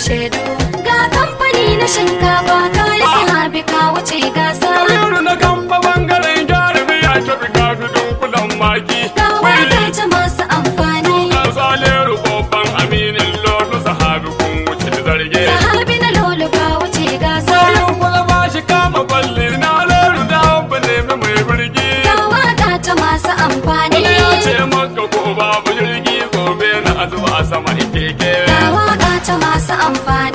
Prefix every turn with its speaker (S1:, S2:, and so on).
S1: shaidu. Ga kamfani na shinkafa kayi sahabi ka wuce gasa.
S2: Kabiru na kamba bangaren jarumi ya tafi kafi dunkulan maki.
S1: Ga waƙar ta masu amfani.
S2: Dukan saleru babban aminin lolo sahabi kun wuce zarge.
S1: Sahabi na lolo ka wuce gasa.
S2: Bayan kula ba shi kama balle na lolo da ba nemi mai birgi.
S1: Ga waƙa ta masu amfani.
S2: Wani ya ce maka ko babu jirgi gobe na zuwa sama keke.
S1: Ga waƙa ta masu amfani.